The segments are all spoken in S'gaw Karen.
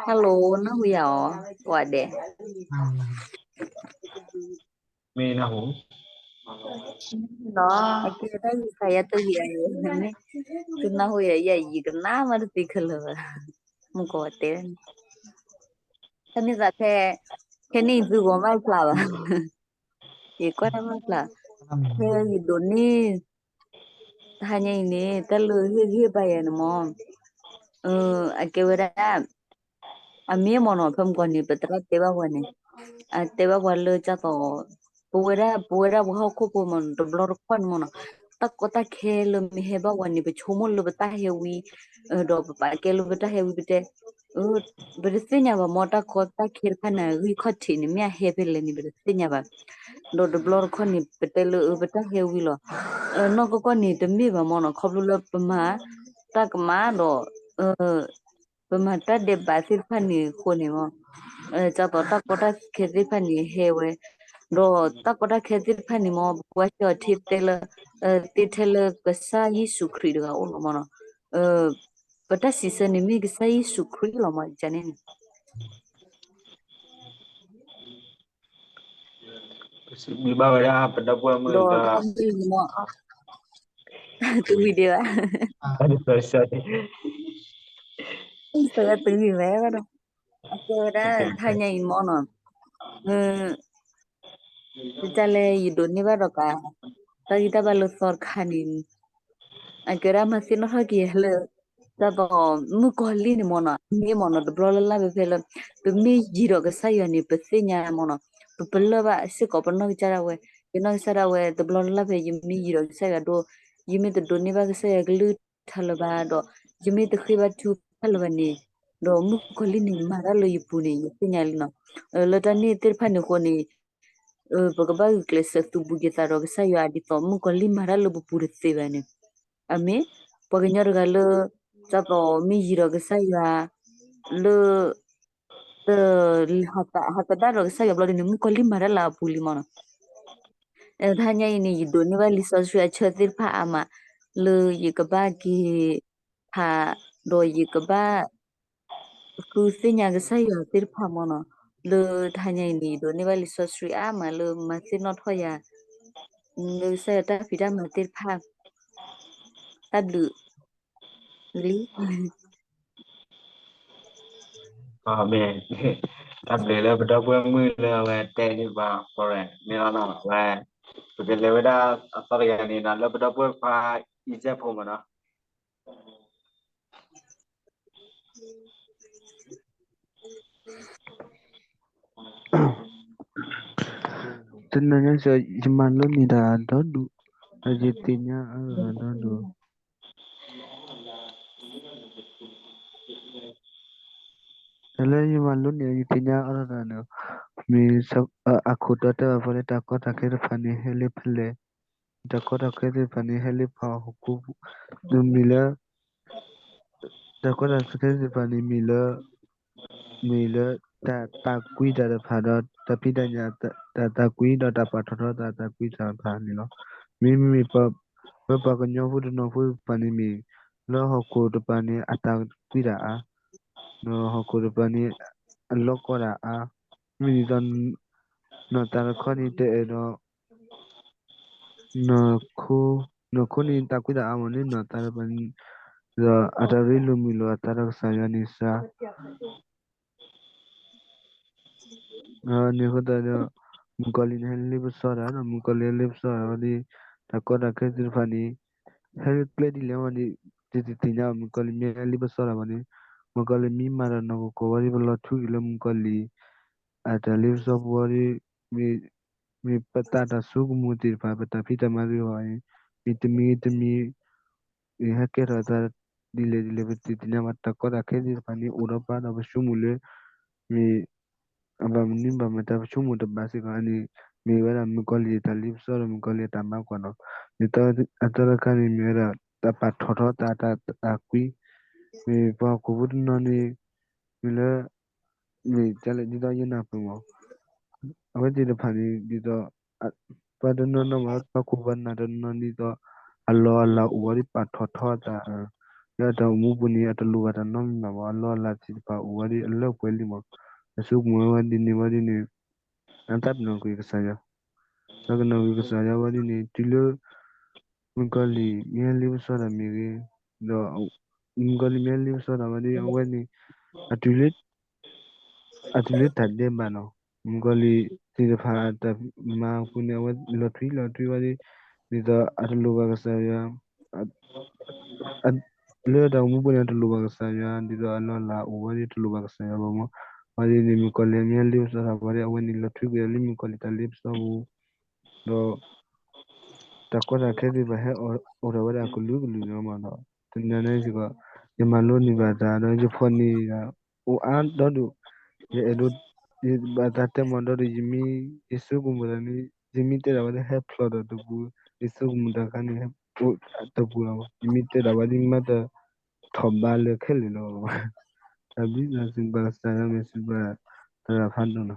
Hello, နၢ်ဟူယၤအီၤ, ဝဲဒဲး. မ့ၢ်နၢ်ဟူ လီၤ, အကဲဒၣ်ယသးယၤတဂ့ၤအံၤ, မ့ၢ်သုနၢ်ဟူယၤ ယၤယကနၣ်မးတသ့ခဲလၢာ်ဘၣ်, မုၢ်ကီးတဲန့ၣ်, တၢ်န့ၣ်သးဖဲ, ခဲန့ၣ်သုဂီၤမးဖျါဘၣ်, ယကွၢ်တၢ်မးဖျါ, ဖဲယဒိးန့ၢ် တဟါညါအံၤန့ၣ် တၢ်လၢဟ့ၣ်ဂံၢ်ဟ့ၣ်ဘါယၤန့ၣ်မ့ၢ်, အကဲဝဲဒၣ်, အမ့ၢ်မ့ၢ်နီၤ ဖဲမုၢ်ဂီၤန့ၣ် ပသရၣ်တဲဘၣ်ပှၤန့ၣ်, အတဲဘၣ်ပှၤလၢကၢ်သိး, ပဝဲဒၣ် ပဝဲဒၣ်ပှၤဟီၣ်ခိၣ်ဖိမ့ၢ်နီၤ တဘျီတခီၣ်န့ၣ်မ့ၢ်နီၤ, တၢ်ကီတၢ်ခဲလၢမ့ၢ်ဟဲဘၣ်ပှၤန့ၣ် ပဆိကမိၣ်လၢပတၢ်ဟဲဝံ, ဒီးပပာ်ကဲလၢပတၢ်ဟဲဝံ ပတဲ ပတသ့ၣ်ညါဘၣ်မ့ၢ် တၢ်ကီတၢ်ခဲတဖၣ်န့ၣ် အဂံၢ်ခီၣ်ထံးန့ၣ် မ့ၢ်အဟဲဖဲလဲၣ်န့ၣ် ပတသ့ၣ်ညါဘၣ်, ဒီးတဘျီတခီၣ်န့ၣ် ပတဲလၢအပတၢ်ဟဲဝံလီၤ, နီၢ်ကီၢ်ကီၢ်န့ၣ် တမ့ၢ်ဘၣ်မ့ၢ်နီၤ ခီဖျိလၢပမၤတၢ်ကမၣ်ဒီး ပမၤတၢ်ဒဲးဘးသ့ၣ်တဖၣ်န့ၣ်အဃိန့ၣ်မ့ၢ်, ကၢ်သိးတၢ်ကီတၢ်ခဲသ့ၣ်တဖၣ်န့ၣ်ဟဲဝဲ, ဒီးတၢ်ကီတၢ်ခဲသ့ၣ်တဖၣ်န့ၣ်မ့ၢ် ပဝဲဆှၢအီၤထံတဲလၢ, သ့ထဲလၢကစၢ်ယ့ၣ်ၡူးခရံာ်တဂၤအိၣ်လီၤမ့ၢ်နီၤ, ပတၢ်စံးဆၢန့ၣ်မ့ၢ်ကစၢ်ယ့ၣ်ၡူးခရံာ်လီၤမ့ၢ် ယကန့ၣ်န့ၣ် ပစံးဘျုးဘၣ်ဝဲဒၣ်ပဒီပုၢ်ဝဲၢ်မုၣ်ဒီး, ဒီးတၢ်မ့ၢ်မ့ၢ်, တဝံၤဒံးဘၣ်, တဝံၤဝဲဘၣ်ဒီး, အကဲဝဲဒၣ် တဟါညါအံၤမ့ၢ်နီၤ, ကလဲၣ် ယဒိးန့ၢ်ဘၣ်ဒီးကး, တၢ်ဂံၢ်တၢ်ဘါလၢသီတခါန့ၣ်, အကဲဝဲဒၣ်မၤသ့ၣ်နီၣ်ထီၣ်က့ၤလၢ, ဒ်သိးမုၣ်ကီၤလံၢ်န့ၣ်မ့ၢ်နီၤ မ့ၢ်မ့ၢ်နီၤ တဘျီလၢ်လၢ်ဖဲဖဲလၢ, ပမ့ၢ်ယံၤဒီးကစၢ်ယွၤန့ၣ် ပသ့ၣ်ညါမ့ၢ်နီၤ, ပပလၢၢ်ဘၣ်စ့ၢ်ကီး ပနီၢ်ကစၢ်ဒၣ်ဝဲ, ယနီၢ်ကစၢ်ဒၣ်ဝဲ တဘျီလၢ်လၢ်ဖဲ ယမ့ၢ်ယံၤဒီးကစၢ်ယွၤဒိၣ်, ယမ့ၢ်တဒိးန့ၢ်ဘၣ်ကစၢ်ယွၤကလုၢ်ကထါလၢၤဘၣ်ဒီး, ယမ့ၢ်တဃ့ဘါထုကဖၣ်လၢၤဘၣ်န့ၣ်, ဒီးမုၣ်ကီၤလံၢ်န့ၣ် မၤတၢ်လၢယပူၤန့ၣ် ယသ့ၣ်ညါလံနီၤ, လၢတၢ်န့ၣ်သ့ၣ်တဖၣ်န့ၣ်အဃိန့ၣ် ပကဘၣ်ဂုာ်ကျဲးစၢးသုးဘူးက့ၤသးဒီးကစၢ်ယွၤ ဒ်သိးမုၣ်ကီၤလံၢ်မၤတၢ်လၢပပူၤတသ့ဘၣ်န့ၣ်, အမ့ၢ်, ပှၤကညီတဂၤလၢ, ဒ်သိးမ့ၢ်ယံၤဒီးကစၢ်ယွၤ, လၢ, တ, ဟးသဒၣ်ဒီးကစၢ်ယွၤဘျီဒ်န့ၣ် မုၣ်ကီၤလံၢ်မၤတၢ်လၢအပူၤလံမ့ၢ်နီၤ တဟါညါအံၤန့ၣ် ယဒိးန့ၢ်ဘၣ်လံာ်စီဆှံအဆၢသ့ၣ်တဖၣ်အါမး, လၢယကဘၣ်က့ၤဖး, ဒီးယကဘၣ်ဃုသ့ၣ်ညါကစၢ်ယွၤသ့ၣ်တဖၣ်မ့ၢ်နီၤ, လၢတဟါညါအံၤန့ၣ် ယဒိးန့ၢ်ဘၣ်လံာ်စီဆှံအါမးလၢမၤသ့ၣ်နီၣ်ထီၣ်ယၤ, လၢကစၢ်ယွၤတၢ်ဖံးတၢ်မၤသ့ၣ်တဖၣ်, တၢ်ဘျုးလံ အမ့ၢ်, တၢ်ဘျုးလၢပဒီပုၢ်ဝဲၢ်မုၣ်လၢအဝဲတဲန့ၢ်ပှၤ forward န့ၣ်လီၤနီၤ, အဝဲ, ပကလဲၤဝဲဒၣ်အသီတဂၤန့ၣ်နီၤ လၢပဒီပုၢ်ဝဲၢ်ခွါ အံၤစဲးဖိမ့ၢ်နီၤ တနၤညါစ့ၢ် ယမၤလိန့ၢ်တၢ်ဒီဒူၣ်, ဒီးယသ့ၣ်ညါအါဒီဒူၣ်, တၢ်လၢယမၤလိန့ၢ် ယသ့ၣ်ညါအါထီၣ်တၢ်န့ၣ်, မ့ၢ်, အခိၣ်တီတဲဘၣ်ပှၤလၢတၢ်ကီတၢ်ခဲတဖၣ်န့ၣ် ဟဲလၢဖဲလဲၣ်, တၢ်ကီတၢ်ခဲသ့ၣ်တဖၣ်န့ၣ် ဟဲလၢပှၤဟီၣ်ခိၣ်, မ့ၢ်လၢ တၢ်ကီတၢ်ခဲသ့ၣ်တဖၣ်န့ၣ် မ့ၢ်လၢ, မ့ၢ်လၢတၢ်သးကွံတၢ်တဖၣ်ဒီး တၢ်ဖံးတၢ်ညၣ်တၢ်သးကွံဒီးတၢ်ပာ်ထီၣ်ထီတၢ်သးကွံတၢ်တဖၣ်န့ၣ်လီၤ. မ့မ့ၢ် ပပှၤကညီဖိတနီၤဖိတဖၣ်န့ၣ်မ့ၢ် လၢဟီၣ်ခိၣ်တဖၣ်န့ၣ် အသးကွံတၢ်အါ, ဒီးဟီၣ်ခိၣ်တဖၣ်န့ၣ် အလီၢ်ကီတၢ်အါ, မ့ၢ်ဒ်သိး နီၢ်သးတခီန့ၣ်တအဲၣ်ဒိး နီၢ်ခိန့ၣ် သးကွံတၢ်အါမးန့ၣ် နီၢ်သးတဖၣ်န့ၣ်, ဒီးအတၢ်ရ့လိာ်မုာ်လိာ်အသးဒီးကစၢ်ယွၤန့ၣ်စှၤ, န့ၣ်အဃိသတးဒီး မုၣ်ကီၤလံၢ်န့ၣ် ဟဲလၢပစီတၢ်ဒီး မုၣ်ကီၤလံၢ်ဟဲလၢပစီတၢ်ဝဲဒီး တၢ်ကီတၢ်ခဲသ့ၣ်တဖၣ်န့ၣ် ဟဲလၢကျဲဒ်လဲၣ်ဝဲဒီး တသ့ၣ်ညါ မုၣ်ကီၤလံၢ်မ့ၢ်ဟဲလၢပစီတၢ်ဘၣ်န့ၣ်, မုၣ်ကီၤလံၢ်မ့ၢ်မၤတၢ်နီၢ်ကီၢ်ဝဲဒီး ပလီၤထူက့ၤလၢမုၣ်ကီၤလံၢ် အတၢ်လၢပစီဖိဝဲဒီး မ့ၢ်ပသးတၢ်ဆိကမိၣ်သ့ၣ်တဖၣ် ပတၢ်ဖံးတၢ်မၤသ့ၣ်တဖၣ်န့ၣ် မ့ၢ်တမံၤတမံၤ ဟဲကဲထီၣ်အသးဒ်လဲၣ်ဒ်လဲၣ် ပတသ့ၣ်ညါဘၣ် တၢ်ကီတၢ်ခဲသ့ၣ်တဖၣ်န့ၣ် အိၣ်ဒီးပှၤဒီးပဆိကမိၣ်လၢ မ့ၢ် အဘၣ်မနုၤဘၣ်မတၤပဆိကမိၣ်တဘၣ်စ့ၢ်ကီးန့ၣ် မ့ၢ်ဝဲဒၣ်မုၣ်ကီၤလံၢ်တၢ်လ့ပစီဒီးမုၣ်ကီၤလံၢ်အတၢ်မၤကွၢ်နီၤ, မ့ၢ်အသီတခါန့ၣ် မ့ၢ်ဝဲဒၣ်တၢ်ပာ်ထီၣ်ထီသးတၢ်သးကွံ, မ့ၢ်ပှၤဟီၣ်ခိၣ်ဖိတနီၤန့ၣ် မ့ၢ်လၢ မ့ၢ်ကလဲၣ်ဒ်သိးယနၢ်ပၢၢ်မး, အဝဲသ့ၣ်တဖၣ်န့ၣ် ဒ်သိး ပှၤတနီၤနီၤမး ပှၤခိၣ်ပှၤနၢ်တနီၤနီၤဒ်သိး အလီၢ်အလၤအိၣ်ဝဲဒ်ပာ်ထီၣ်ထီသး, လၢအတၢ်အိၣ်မူပူၤန့ၣ် အတလိၣ်ဘၣ်တၢ်နီတမံၤဘၣ်မး, အလီၢ်အလၤသ့ၣ်တဖၣ်အိၣ်ဝဲဒၣ်အလၢပှဲၤလံမး. အဆိကမိၣ်ဝဲဒ်န့ၣ်ဝဲဒ်န့ၣ် အသးပ့ၤနီၣ်ကွံာ်ကစၢ်ယွၤ, သးကနီၣ်ကွံာ်ကစၢ်ယွၤဝဲဒ်န့ၣ် တုၤလၢ မုၣ်ကီၤလံၢ်မ့ၢ်ဟဲလ့ပစီတၢ်မ့ၢ်ဂ့ၤ, ဒီး မုၣ်ကီၤလံၢ်မ့ၢ်ဟဲလ့ပစီတၢ်ဝဲဒ်အဝဲန့ၣ် အတုၤလၢ အတုၤလၢတၢ်ဒဲးဘးနီၤ, မုၣ်ကီၤလံၢ်သ့ၣ်တဖၣ်အတၢ်မၤအပူၤန့ၣ် အဝဲလီၤထွံလီၤထွံဝဲဒ်, ဒ်သိးအတလိၣ်ဘၣ်ကစၢ်ယွၤ, လၢတၢ်အိၣ်မူပူၤန့ၣ် အတလိၣ်ဘၣ်ကစၢ်ယွၤ, ဒ်သိးအလီၢ်အလၤအိၣ်ဝဲဒ်တလိၣ်ဘၣ်ကစၢ်ယွၤဘၣ်မး. ဝဲဒ်န့ၣ် မုၣ်ကီၤလံၢ်မ့ၢ်ဟဲလ့ပစီတၢ်ဝဲဒ် အဝဲန့ၣ်လီၤထွံကွံာ်လၢမုၣ်ကီၤလံၢ်တၢ်လ့ပစီပူၤ, ဒီး တၢ်ကီတၢ်ခဲသ့ၣ်တဖၣ်ဟဲအိၣ်ထီၣ်ဝဲဒၣ်အကလုာ်ကလုာ်လီၤမးဒီး တနံၤန့ၣ်စ့ၢ်ကီး ယမၤလိန့ၢ်ဘၣ်တၢ်ဒီးယဖီၣ်န့ၢ်တၢ် အိၣ်အါဒီဒူၣ်, ယအဲၣ်ဒိး ယဘၣ်သးတဲမးဒီဒူၣ် ယမ့ၢ် ယဆိကမိၣ်တၢ်န့ၣ် ယမ့ၢ်တဲဒၣ်ဝဲဒၣ်ဟဲဖျိးဒီးတပူၤ, ယဆိကမိၣ်တၢ်ခါန့ၣ် ဟဲအိၣ်တပူၤလီၤ. ယမ့ၢ်တဲဒၣ်ဝဲဒ်မ့ၢ်တၢ်ထီၣ်ဘးလၢခဲလၢာ်လီၤ. တၢ်ဘျုးစံးဘျုးဘၣ်ကစၢ်ယွၤ မ့ၢ်စံးဘျုးဘၣ်တၢ်ဖးဒိၣ်နီၤ.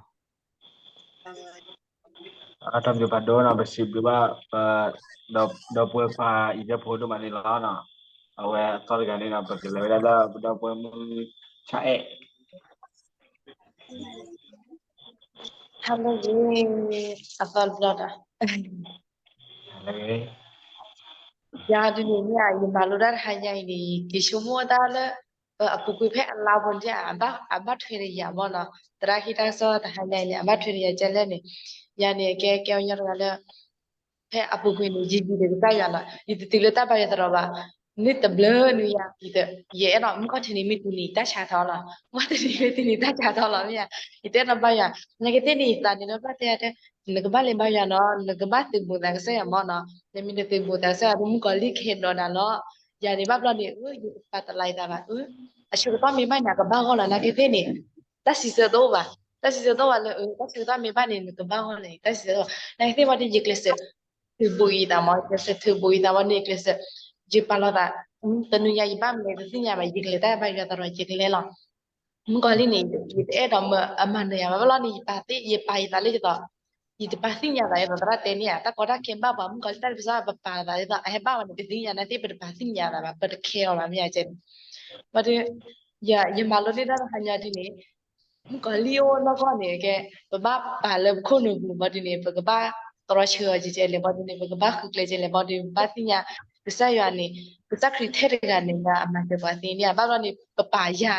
အတၢ်ဘျုးဖးဒိၣ်နီၤ ပစံးဘျုးဘၣ် ပ ဒီပုၢ်ဝဲၢ်ခွါအံၤ ဖိဒိၣ်မးန့ၣ်လီၤနီၤ. အဝဲအသီတဂၤန့ၣ်နီၤ ပကလဲၤဝဲဒၣ်လၢပဒီပုၢ်ဝဲၢ်မုၣ်ဆါအဲၣ် ဟါလၢအဂ့ၤ, အသီတဘျီဒီး ဟါလၢအဂ့ၤ, ယၤဒ်န့ၣ်မ့ၢ်ဧါ ယမၤလိတၢ်တဟါညါအံၤန့ၣ် ယက့ၤဆိကမိၣ်တၢ်လၢ အပူၤကွံာ်ဖဲအလါပူၤန့ၣ် အဘၣ်ထွဲဒီးယၤမ့ၢ်နီၤ, သရၣ်ဟ့ၣ်တၢ်ကစီၣ်တဟါညါအံၤန့ၣ် အဘၣ်ထွဲဒီးယၤကဲလဲၣ်န့ၣ်, ယၤန့ၣ် ကဲကဲဝဲညီတဂၤလၢ ဖဲအပူၤကွံာ်န့ၣ် ယယံၤဒီးကစၢ်ယွၤလီၤ. ယတတုၤလၢတၢ်ဘါယွၤသရိာ်ဘၣ်. န့ၣ်တဘျီန့ၣ်ယၤ ယအဲၣ်ဒိး မုၢ်ခီၣ်ထံးန့ၣ် မ့ၢ်တုၤန့ၣ်တၢ်ဆါထီၣ်လီၤ. မုၢ်ခီၣ်ထံးန့ၣ် မ့ၢ်တုၤန့ၣ်တၢ်ဆါထီၣ်လီၤ မ့ၢ်ဧါ. ယတအဲၣ်ဒိးဘါယွၤ နာ်က့သ့ၣ်န့ၣ် ယသးန့ၣ်လၢဘၣ်တဲတဲ နကဘၣ်လဲၤဘါယွၤနီၤ နကဘၣ်သုးဘူးသးကစၢ်ယွၤမ့ၢ်နီၤ. နမ့ၢ်တသုးဘူးသးကစၢ်ယွၤ မုၣ်ကီၤလံၢ်ကဟဲဒိးနၤလီၤ. ယၤန့ၣ်ဘၣ်ဘျီန့ၣ် ယပာ်တလးယသးဘၣ် အဆၢကတီၢ်မ့ၢ်ဘၣ်န့ၣ် အကဘၣ်ဂီၢ်လီၤ နာ်က့သ့ၣ်န့ၣ် တၢ်စံးဆၢတအိၣ်ဘၣ်. တၢ်စံးဆၢတအိၣ်ဘၣ်လၢ တၢ်စံးဆၢတၢ်မ့ၢ်ဘၣ်န့ၣ် နကဘၣ်ဂီၢ်န့ၣ် တၢ်စံးဆၢတအိၣ် နာ်က့သ့ၣ်ဝဲဒ် ယကျဲးစၢး ထုးဘူးယသးမး ယကျဲးစၢးထုးဘူးယသးဝဲန့ၣ် ယကျဲးစၢး ယပာ်လီၤသး တနံၤညါယဘၣ်မနုၤတသ့ၣ်ညါဘၣ် ယကလဲၤတၢ်ဘါယွၤသရိာ် ယကလဲၤလီၤ. မုၣ်ကီၤလံၢ်န့ၣ် ယတအဲၣ်ဒိးမၤအမၤနၢၤယၤဘၣ်လီၤန့ၣ် ယပာ်သ့ ယပာ်ယသးလၢယသး ယတပာ်သ့ၣ်ညါသး ယသးသရၣ်တဲန့ၣ်ဧါ တၢ်ကီတၢ်ခဲဘၣ်ပှၤ မုၣ်ကီၤလံၢ်တၢ်လ့ပစီ ပပာ်သးဒ်သိး အဟဲဘၣ်ဝဲန့ၣ် ပသ့ၣ်ညါနာ်သ့ၣ် ပတပာ်သ့ၣ်ညါသးဘၣ် ပတခဲအီၤဘၣ် မ့ၢ်ဧါကဲန့ၣ် ဘၣ်ဒီး ယမၤလိန့ၢ်တၢ်တဟါညါဒ်န့ၣ် မုၣ်ကီၤလံၢ်အိၣ်နီၢ်ကီၢ်န့ၣ် ကဲ ပဘၣ်ပာ်လၢပခိၣ်နူာ်ပူၤ ဘၣ်ဒ်န့ၣ် ပကဘၣ်တြီဆၢအီၤကဲကဲလဲၣ် ဘၣ်ဒ်န့ၣ် ပကဘၣ်ဃုကျဲကဲလဲၣ် ဘၣ်ဒ် ပဘၣ်သ့ၣ်ညါ ကစၢ်ယွၤန့ၣ် ကစၢ်ခရံာ်ထဲတဂၤန့ၣ် လၢအမၤစၢၤပှၤသ့န့ၣ် ဘၣ်ဘျီန့ၣ် ပပာ်ယၤ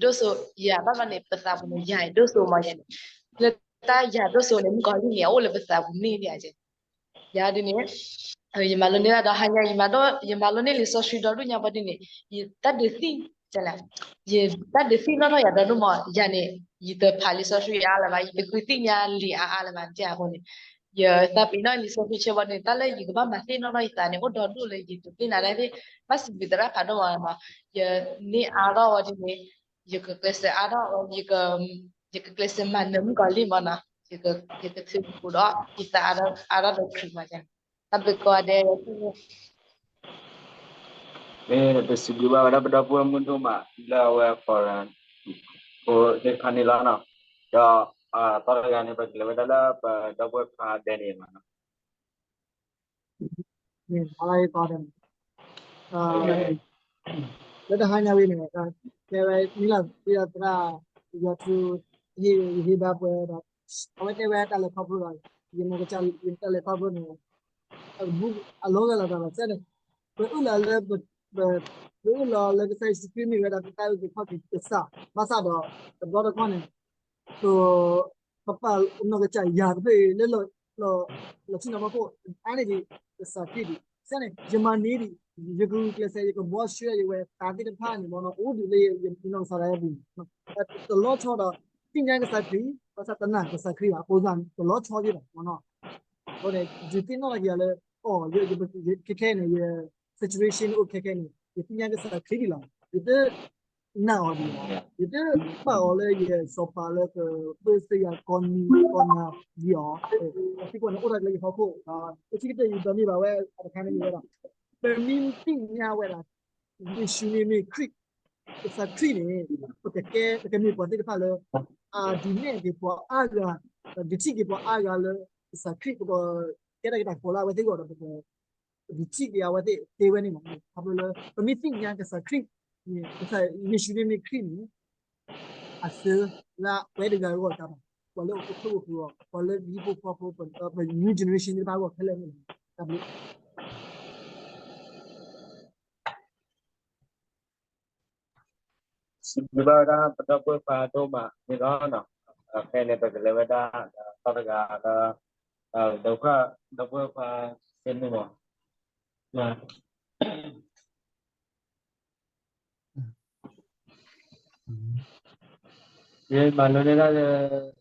ဒိၣ်စိ ယၤ ဘၣ်ဘျီန့ၣ် ပသးပူၤန့ၣ် ယၤဒိၣ်စိမးယၤန့ၣ် လၢတၢ်ယၤဒိၣ်စိန့ၣ် မုၣ်ကီၤလံၢ်န့ၣ် အအိၣ်လၢပသးပူၤန့ၣ်န့ၣ် ယၤဒ်န့ၣ် ယမၤလိန့ၢ်တၢ်ဒီးဟါညါ ယမၤလိန့ၢ်လံာ်စီဆှံဒီဒူၣ်ညါ ဘၣ်ဒ်န့ၣ် ယတၢ်ဒုးသ့ၣ် ယတၢ်ဒုးသ့ၣ်နီၣ်ထီၣ်ယၤဒီဒူၣ်မး ယၤန့ၣ် ယတဖးလံာ်စီဆှံအါလၢၤဘၣ် ယတဃုသ့ၣ်ညါလံာ်အါအါလၢၤဘၣ် တၢ်အဃိန့ၣ် ယသးပ့ၤနီၣ်လံာ်စီဆှံဆၢဘၣ်ဒ်န့ၣ် တၢ်လၢယကဘၣ်မၤသ့ၣ်နီၣ်ထီၣ်ယသးန့ၣ် အိၣ်ဒီဒူၣ်လၢယတသ့ၣ်ညါဒၣ်သ့ၣ် ဘၣ်စံးဘျုးသရၣ်ဖးဒိၣ်မးမး ယန့ၢ်အါထီၣ်ဝဲဒ်န့ၣ် ယကကျဲးစၢးအါထီၣ် ယကကျဲးစၢးမၤနၢၤမုၣ်ကီၤလံၢ်မးနီၤ ယကထုးဘူးဒီး ယသးအါထီၣ်ဒီးခရံာ်မး တၢ်ဘျုးကိးဂၤဒဲး မ့ၢ်ပစံးဘျုးဘၣ်ဝဲဒၣ်ပဒီပုၢ်ဝဲၢ်မုၣ်ဒိၣ်မး လၢအဝဲ forum ဖိသ့ၣ်တဖၣ်န့ၣ်လီၤနီၤ ဒီးအသီတဂၤန့ၣ် ပကလဲၤဝဲဒၣ်လၢပဒီပုၢ်ဝဲၢ်ခွါဒဲန့ၣ်မးနီၤ လၢတဟါညါဝဲန့ၣ် တဲဝဲမ့ၢ်လၢသရၣ် ယွၤထူ ယဟ့ၣ်ဘါပှဲၤဒီး အဝဲတဲဝဲတၢ်လဲၤခီဖျိဒီး ယမ့ၢ်ကစၢ်ယတၢ်လဲၤခီဖျိန့ၣ် အဘူးအလီၤဂာ်လီၤတၢ်လီၤစဲန့ၣ် ပအၢၣ်လီၤလၢ ပအၢၣ်လီၤလၢကစၢ်ယ့ၣ်ၡူးခရံာ်မ့ၢ်ဝဲဒၣ်ပတၢ်အုၣ်က့ၤခီၣ်က့ၤကစၢ် ဘၣ်ဆၣ်ဒီး တဘျီတခီၣ်န့ၣ် ပပာ်နီၢ်ကစၢ်ယၤတဖျၢၣ်အံၤလၢ လီၤဆ့ၣ်နီၤဖီခိၣ် အါန့ၢ်ဒံး ကစၢ်ခရံာ်ဒံး စဲန့ၣ် ယမၤန့ၢ်ဒံး ယကဂုာ်ကျဲးစၢး ယကဘှီဆှၢယဝဲသးသ့ၣ်တဖၣ်န့ၣ်မ့ၢ်နီၤ အိၣ်ဒံးလၢယနီၢ်ကစၢ်ဒၣ်ယၤပူၤ တလီၤဆီဒီး သ့ၣ်ညါကစၢ်ခရံာ် ဘၣ်ဆၣ်တနာ်ကစၢ်ခရံာ်ဘၣ် အဃိသတးန့ၣ် တလီၤဆီယဲဘၣ်မ့ၢ်နီၤ အဃိန့ၣ် ယသ့ၣ်နီၣ်ထီၣ်က့ၤယၤလၢ အိၣ် ယ ခဲခဲန့ၣ် ယ situation အိၣ်ခဲခဲန့ၣ် ယသ့ၣ်ညါကစၢ်ခရံာ်ဒံးလီၤ ယတ နာ်အီၤဒံးအီၤ, ယတပာ်အီၤလၢယစီၤပၤလၢကပၢဆှၢယၤကိးနံၤကိးနၤဒံးအီၤ, အသံကွၢ်န့ၣ်အိၣ်ဒၣ်လၢယဟီၣ်ခိၣ်, ပထံၣ်ကတၢၢ်ယဒိးန့ၢ်ဘၣ်ဝဲအတခါန့ၣ်မ့ၢ်ဝဲဒၣ်, ပမ့ၢ်သ့ၣ်ညါဝဲဒၣ် ယ့ၣ်ၡူးန့ၣ်မ့ၢ်ခရံာ်, ကစၢ်ခရံာ်န့ၣ် ပကကဲ ပကမ့ၢ်ပှၤသ့ၣ်တဖၣ်လၢ အဒုးနဲၣ်က့ၤပှၤအါဂၤ, ဒုးထံၣ်က့ၤပှၤအါဂၤလၢ ကစၢ်ခရံာ် ပကကဲတၢ်ဂ့ၢ်တၢ်ကျိၤလၢအဝဲသ့ၣ်အဂီၢ်ဒီး ပက ပကထံၣ်က့ၤအဝဲသ့ၣ်သ့ဝဲန့ၣ်မး, ခီဖျိလၢ ပမ့ၢ်သ့ၣ်ညါကစၢ်ခရံာ်, ကစၢ်ယ့ၣ်ၡူးန့ၣ်မ့ၢ်ခရံာ်န့ၣ် အစၢလၢပဝဲတဂၤအဂီၢ်တခါမး, ပှၤလၢအအိၣ်ဖှိၣ်အဂီၢ်, ပှၤလၢပဟံၣ်ဖိဃီဖိ, ပ new generation သ့ၣ်တဖၣ်အဂီၢ်ခဲလၢာ်န့ၣ်, တၢ်ဘျုး စံးဘျုးဘၣ်ဝဲဒၣ်ပဒီပုၢ်ဝဲၢ်ခွါဒိၣ်မးန့ၣ်လီၤ. ဖဲန့ၣ်ပကလဲၤဝဲဒၣ် သီတဂၤလၢ ဒီပုၢ်ဝဲၢ်ခွါ စ့မူၣ်မး, ယမၤလိန့ၢ်ဒၣ်လၢ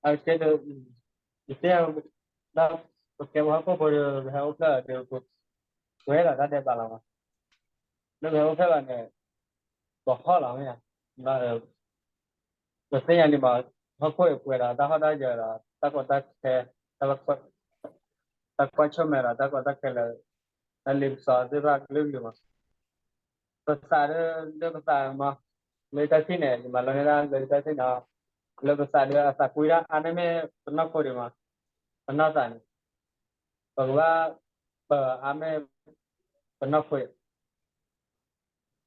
အကဲဒိး ယတဲ ဒ်ပကဲပှၤဟီၣ်ခိၣ်ဖိဒီး ပဟဲအိၣ်ဖျဲၣ်ဒီး ပဝဲဒၣ်တၢ်ဒဲးဘးလီၤမး, လၢပဟဲအိၣ်ဖျဲၣ်ဘၣ်န့ၣ် ပဟီၣ်လီၤမ့ၢ်ဧါ, ပသ့ၣ်ညါန့ၣ်မး, ဟီၣ်ခိၣ်အံၤပှဲၤဒီးတၢ်ဟီၣ်တၢ်ယၢၤဒီး တၢ်ကီတၢ်ခဲ, တၢ်ကွၢ်ဆၢၣ်မဲာ်ဒီး တၢ်ကီတၢ်ခဲလၢ တၢ်လ့ပစီသ့ၣ်တဖၣ်ကလုာ်ကလုာ်မး, ပသးဒီး လၢပသးမး, လၢတၢ်ထံၣ်န့ၣ် ယမၤလိန့ၢ်ဒၣ်လၢတၢ်ထံၣ်န့ၣ်, လၢပသးဒီးအသးကွံတၢ်အါန့ၢ်မ့ၢ်ပနီၢ်ခိဒံးမး, ပနီၢ်သးန့ၣ်, ပကဘၣ် ပအါမ့ၢ်ပနီၢ်ခိ,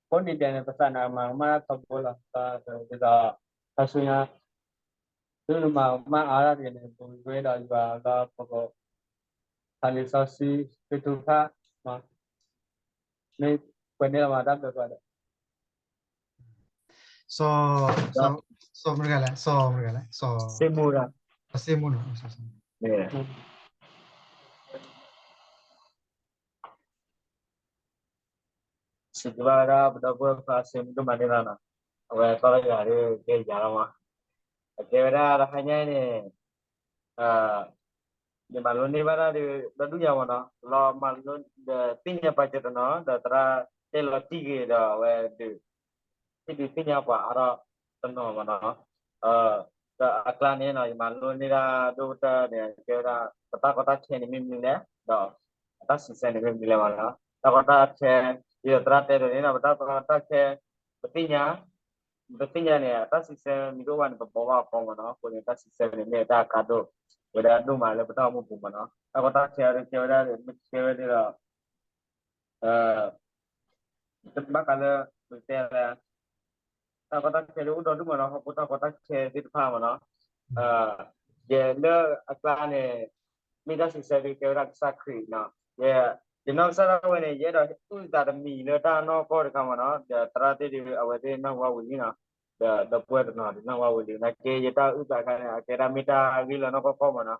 အဃိန့ၣ်ဒဲးန့ၣ် ပသးန့ၣ်မၤကမၣ်ထီဘိလီၤ, ဒ်သိး ခါဆူညါ သုမၤကမၣ်အါဒၣ်တဂ့ၤန့ၣ် ပဝဲဒီးယွၤလၢပက ဖးလံာ်စီဆှံသ့ၣ်တဖၣ် မ့ၢ်ပှဲၤန့ၢ်လီၤမး တၢ်ဘျုးကိးဂၤဒဲး, စီၤ စီၤမတဂၤလဲၣ်, စီၤမတဂၤလဲၣ်, စီၤ စ့မူၣ်, စီၤစ့မူၣ်နီၤ, စံးဘျုးဘၣ်ဝဲဒၣ် ပဒီပုၢ်ဝဲၢ်ခွါစ့မူၣ်ဒိၣ်မးန့ၣ်လီၤနီၤ, အဝဲသီတဂၤဒီးကဲယၤလီၤမး, အကဲဝဲဒၣ်တဟါညါအံၤန့ၣ် ယမၤလိန့ၢ်ဘၣ်တၢ်ဒီးဒုးယၤမးနီၤ, လီၤမၤလိဒီးသ့ၣ်ညါပာ်စၢၤတနီၤ ဒီးသရၣ်တဲလီၤတံၢ်ဂ့ၤဒီးအဝဲဒုး ဟ့ၣ်ဒုးသ့ၣ်ညါပှၤအါထီၣ်တနီၤမးနီၤ, ဒီးအကျါန့ၣ်နီၤ ယမၤလိန့ၢ်ဒၣ်ဒိၣ်ကတၢၢ်န့ၣ် ကဲဝဲဒၣ် ပတၢ်ကီတၢ်ခဲန့ၣ်မ့ၢ်မနုၤလဲၣ်, ဒီးအတၢ်စံးဆၢန့ၣ်မ့ၢ်မနုၤလဲၣ်မးနီၤ, တၢ်ကီတၢ်ခဲ, ဒ်သိးသရၣ်တဲဒိးန့ၣ်နီၤ ပတၢ်ကီတၢ်ခဲ, ပသ့ၣ်ညါ ပသ့ၣ်ညါန့ၣ် အတၢ်စံးဆၢမ့ၢ်တအိၣ်ဘၣ်န့ၣ် ပဘီဘၣ်အီၤမးနီၤ, အဃိန့ၣ် တၢ်စံးဆၢန့ၣ် မ့ၢ်တၢ်အကါဒိၣ်ဝဲဒၣ်ဒိၣ်မးလၢပတၢ်အိၣ်မူပူၤမးနီၤ, တၢ်ကီတၢ်ခဲဒီးကဲဝဲဒၣ်ဒီး မ့ၢ်ကဲဝဲဒၣ်ဒီး ဘၣ်ဃးလၢ ပကတဲလၢ တၢ်ကီတၢ်ခဲဒ်အိၣ်ဒီဒူၣ်မးနီၤ, ဟီၣ်ခိၣ်တၢ်ကီတၢ်ခဲသ့ၣ်တဖၣ်မးနီၤ, ယဲလၢအကျါန့ၣ် မ့ၢ်တၢ်စံးဆၢဒ်ကဲဝဲဒၣ်ကစၢ်ခရံာ်နီၤ, ယနီၢ်ကစၢ်ဒၣ်ဝဲန့ၣ် ယအဲၣ်ဒိးအုၣ်သးတမံၤလၢတၢ်နီၢ်ကီၢ်တခါမးနီၤ, ဒီးသရၣ်သ့ၣ်ဒ်အဝဲသ့ၣ်နၢ်ဟူဝဲဝံၤလံနီၤ, ဒီးဒီပုၢ်ဝဲၢ်တနီၤဒ်နၢ်ဟူဝဲဝံၤလံ, နာ်က့ယတၢ်အုၣ်သးခါန့ၣ် အကဲဒၣ်မ့ၢ်တၢ်ဂ့ၢ်လၢနီၢ်ကီၢ်ကီၢ်မးနီၤ,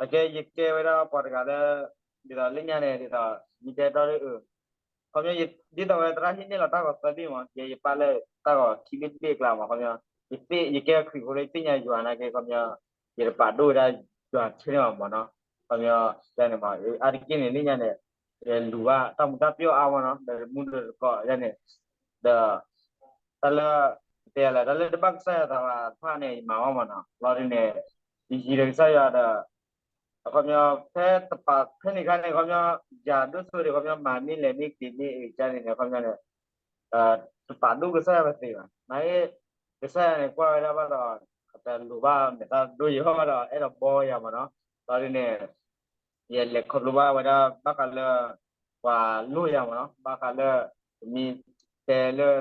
အကဲယကဲဝဲဒၣ်ပှၤတဂၤလၢ ဒ်သိးလၢညါန့ၣ် ဒ်သိး ယတဲတီဒီး ခီပညီ ဒ်သိးဝဲသရၣ်ဟ့ၣ်န့ၢ်လီၤတၢ်ဂီၤသၢဘ့ၣ်မး, ယဲယပာ်လၢတၢ်ဂီၤခံဘ့ၣ်တဘ့ၣ်အကျါမး, ခီပညီ ယသ့ၣ်ညါယွၤနာ်က့ ခီပညီ ယတပာ်ဒိၣ်ဝဲဒၣ်ယွၤထဲန့ၣ်ဘၣ်မးနီၤ, ခီပညီ ယန့ၣ်မး အါတက့ၢ်န့ၣ် လၢညါန့ၣ် လူၤဘၣ်တၢ်မူၤတၢ်ပျီၣ်အါမးနီၤ, ဒီးတမူတကီးယဲန့ၣ်, ဒီး တၢ်လၢ တဲလဲၣ် တၢ်လၢတဘၣ်ကစၢ်ယွၤသးဘၣ်တဖၣ်န့ၣ် ယမၤအီၤမးနီၤ, လီၤဒ်န့ၣ် ယယံၤဒီးကစၢ်ယွၤဒီး အခီပညီ ဖဲတပာ်ဖဲန့ၣ်ခါန့ၣ် ခီပညီ ယၤဒိၣ်စိဒီး ခီပညီ မၤန့ၢ်လဲၤန့ၢ်က့ၤန့ၢ်အံၤကန့ၣ်န့ၣ် ခီပညီန့ၣ် တပာ်ဒိၣ်ကစၢ်ယွၤပသ့ဘၣ်. နာ်က့ ကစၢ်ယွၤန့ၣ် ကွၢ်ဝဲဒၣ်ဘၣ်ဒီး အတလိၤဘၣ်မဲာ်သၣ်ဒိယံၤဘၣ်ဒီး အဲၣ်ဒိးဘီယၤမးနီၤ. ဒီးဒ်န့ၣ် ယလဲၤခီဖျိဘၣ်ဝဲဒၣ် ဘၣ်ဃးလၢ ပှၤလိၣ်ယၤမးနီၤ, ဘၣ်ဃးလၢ ပမ့ၢ်တဲလၢ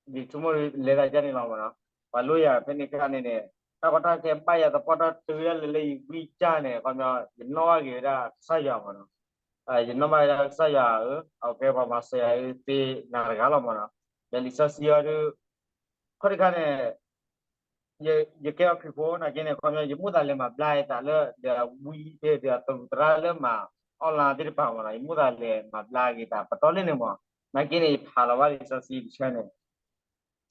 ယဆိကမိၣ်လဲၤသးယါန့ၣ်လီၤမးနီၤ, ပှၤလိၣ်ယၤဖဲန့ၣ်ခါန့ၣ်န့ၣ် တၢ်ကီတၢ်ခဲဘၣ်ယၤသပှၢ်တၢ်တုၤဒၣ်လဲာ်လၢယဝံကၢ်န့ၣ် ခီပညီ ယနီၣ်ဘၣ်က့ၤဝဲဒၣ်ကစၢ်ယွၤမးနီၤ, ယနီၣ်ဘၣ်ဝဲဒၣ်ကစၢ်ယွၤဧၢ, အကဲပှၤမၤစၢၤယၤဧၢ သ့နၤတဂၤလီၤမးနီၤ. ဒီးလံာ်စီဆှံအံၤဒုး ခီၣ်တခါန့ၣ် ယကဲအီၤခရံာ်ဖိနာ်က့န့ၣ် ခီပညီ ယမိၣ်သးလဲၤမၤဘျါက့ၤသးလၢ ဒီးဝံဒီးသရူးသရၣ်လၢမၤ online သ့ၣ်တဖၣ်မးနီၤ, ယမိၣ်သးလဲၤမၤဘျါက့ၤသး ပတီၢ်လၢန့ၣ်မး, နာ်က့န့ၣ် ယဖးလီၤဘၣ်လံာ်စီဆှံတဆၢန့ၣ်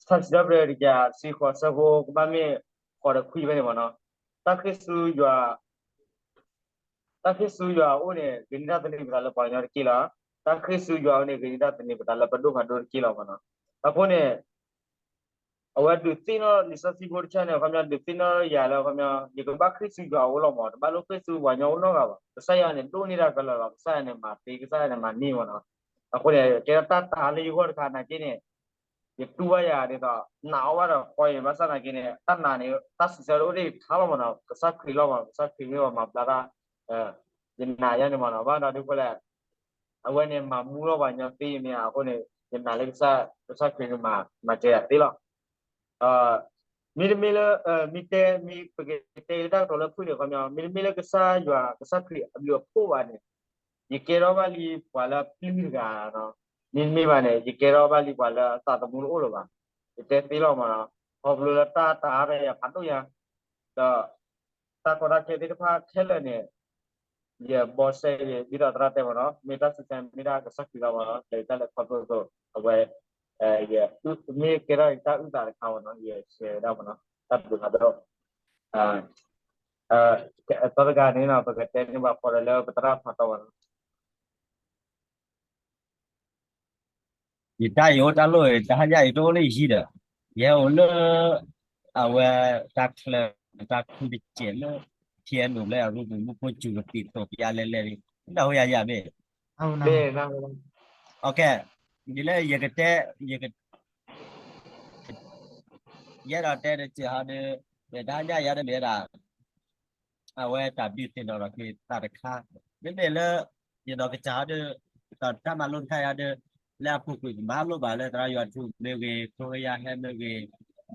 စံးထီၣ်ပတြၢၤတကယၤတဆံဃိး ဆၢဖိကဘၣ်မ့ၢ်ဃိးဒီးခွံဖဲန့ၣ်မးနီၤ, တၢ်ဃ့ၢ်ဆူယွၤ တၢ်ဃ့ၢ်ဆူယွၤအအိၣ်န့ၣ် ဂ့ၤန့ၢ်တၢ်သန့ၤပသးလၢပှၤကညီတက့ၢ်လီၤ. တၢ်ဃ့ၢ်ဆူယွၤအအိၣ်န့ၣ် ဂ့ၤန့ၢ်တၢ်သန့ၤပသးလၢပဒိၣ်ဖးဒိၣ်တက့ၢ်လီၤမးနီၤ. အဃိန့ၣ် အဝဲဒုးသ့ၣ်နီၣ်လံာ်စီဆှံဖိတဆၢန့ၣ် ခီပညီဒုးသ့ၣ်နီၣ်ယၤလၢ ခီပညီ ယကဘၣ်ဃ့ၢ်ဆူယွၤအအိၣ်လီၤမး, တဘၣ်လိၣ်ဃ့ၢ်ဆူပှၤကညီအအိၣ်နီတဂၤဘၣ်. ကစၢ်ယွၤန့ၣ် ဒိၣ်န့ၢ်တၢ်ကလီၤလီၤ, ကစၢ်ယွၤန့ၣ် မၤသ့ ကစၢ်ယွၤန့ၣ် မၤန့ၢ်မးနီၤ. အဃိန့ၣ် ကဲထီၣ်တၢ်တၤလၢယဂီၢ်တခါနာ်က့န့ၣ် ယတူၢ်ဘၣ်ယၤဒ်သိး နာ်အီၤဘၣ်ဒီးဃီအံၤ ဘၣ်ဆၣ်နာ်က့န့ၣ် တၢ်နာ်န့ၣ် တၢ်စံးဆၢတအိၣ်ဒၣ်ယထါလီၤမးနီၤ, ကစၢ်ခရံာ်လီၤမး, ကစၢ်ခရံာ်မ့ၢ်ပှၤမၤဘျါတၢ် ယနာ်ယဲန့ၣ်မးနီၤ ဘၣ်ဒီးဒ်ဃိလဲၣ် အဝဲန့ၣ်မၤမူထီၣ်ပှၤညီသ့မ့ၢ်ဧါ အဃိန့ၣ် ယနာ်လၢကစၢ် ကစၢ်ခရံာ်ကမၤ မၤစၢၤယၤသ့လီၤ. မ့တမ့ၢ်လၢ မ့ၢ်တဲ မ့ၢ်ပကတဲလၢတၢ်ကတိၤလၢဖုၣ်န့ၣ် ခီပညီ မ့တမ့ၢ်လၢကစၢ်ယွၤ ကစၢ်ခရံာ်အဘျုးအဖှိၣ်ဘၣ်န့ၣ် ယကဲထီၣ်ဘၣ်လံပှၤလၢအပျုၢ်တဂၤနီၤ, မ့တမ့ၢ်ဘၣ်န့ၣ် ယကဲထီၣ်ဘၣ်လံပှၤလၢအသးသမူတအိၣ်လၢၤဘၣ်, ယတဲသ့လီၤမးနီၤ, ခီဖျိလၢတၢ်တၤအါရၤယၤဖးဒိၣ်ညါ, ဒီး တၢ်ကီတၢ်ခဲသ့ၣ်တဖၣ်ခဲလၢာ်န့ၣ် ယဘီစဲယဒ်သိးသရၣ်တဲမးနီၤ, မ့ၢ်တၢ်စံးဆၢမ့ၢ်ဒၣ်ကစၢ်ခရံာ်လီၤမးနီၤ, ဒီးယတၢ်လဲၤခီဖျိအသိး အဝဲ ယမ့ၢ်ကဲထီၣ်ယတၢ်အုၣ်သးတခါမးနီၤ, ယဆဲးဝဲဒၣ်မးနီၤ, တၢ်ဘျုးဖးဒိၣ်, သီတဂၤန့ၣ်နီၤ ပကတဲန့ၢ်ဘၣ်ဖီဒီးလၢပသရၣ်ဖးတီမးနီၤ. ယတၢ်အံၤအိၣ်တၢ်လိၣ် တဟါညါအံၤတအိၣ်လၢယဟံၣ်ဒီး ယဟဲအိၣ်လၢ အဝဲ တၢ်ချၢ တၢ်ခုတစဲးလၢ ဖဲအံၤန့ၣ်လၢအရူပူၤမူခိၣ်စူၤ ကသံၣ်သိးပယါလဲလဲန့ၣ် နၢ်ဟူယၤယၤမ့ၢ် မ့ၢ် ဒ်လၢယကတဲ ယက ယအဲၣ်ဒိးတဲတစဲးဟီဒီး မ့ၢ်တဟါညါယၤဒီးမ့ၢ်ဝဲဒၣ် အဝဲတၢ်ဒုးသ့ၣ်နီၣ်ထီၣ်က့ၤသးတခါ, မ့မ့ၢ်လၢ ယနီၢ်ကစၢ်ဟီဒီး တၢ်မၤလိတခါယၤဒီး လၢအပူၤကွံာ်မၤလိဘၣ်လၢသရၣ်ယွၤထူမ့ၢ်ဂ့ၤ ခိရံယါဟဲမ့ၢ်ဂ့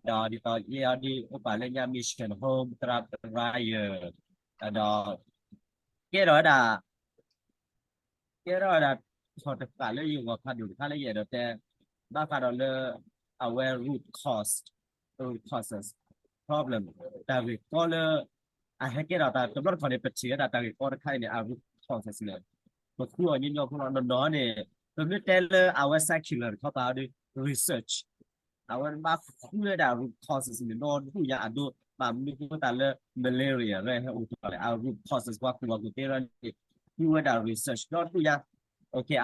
ၤ, ဒီးဒ်သိးယဲအီၤဒ်အိၣ်ပာ်လၢညါ mission home သရၣ်ပရၤယၢၤ, ဒီး ကဲထီၣ်ဝဲဒၣ် ကဲထီၣ်ဝဲဒၣ် ထီၣ်တဃာ်လၢယဂီၢ်ဖးဒိၣ်တခါလၢယအဲၣ်ဒိးတဲ ဘၣ်ဃးဒီးလၢ အဝဲ root cause, root causes, problem, တၢ်ဂ့ၢ်ကီလၢ အဟဲကဲထီၣ်တၢ်တဘျီတခီၣ်န့ၣ် ပထံၣ်ဝဲဒၣ်တၢ်ဂ့ၢ်ကီတခါအံၤန့ၣ် အ root causes န့ၣ် ပဃုအီၤညီညီဖိလီၤ. နီၢ်နီၢ်န့ၣ် ပမ့ၢ်တဲလၢအဝဲ secular တခီပၤဒီး research အဝဲဘၣ်ဃုဝဲဒၣ် root causes န့ၣ် ဒီဒူၣ်ညါအဒိ ဘၣ်မနုၤဃိသတးလၢ malaria ရၢဟဲအိၣ်ထီၣ်လဲၣ်, အ root causes ပှၤကူၣ်ဘၣ်ကူၣ်သ့ရၢန့ၣ် ဃုဝဲဒၣ် research ဒီဒူၣ်ညါ,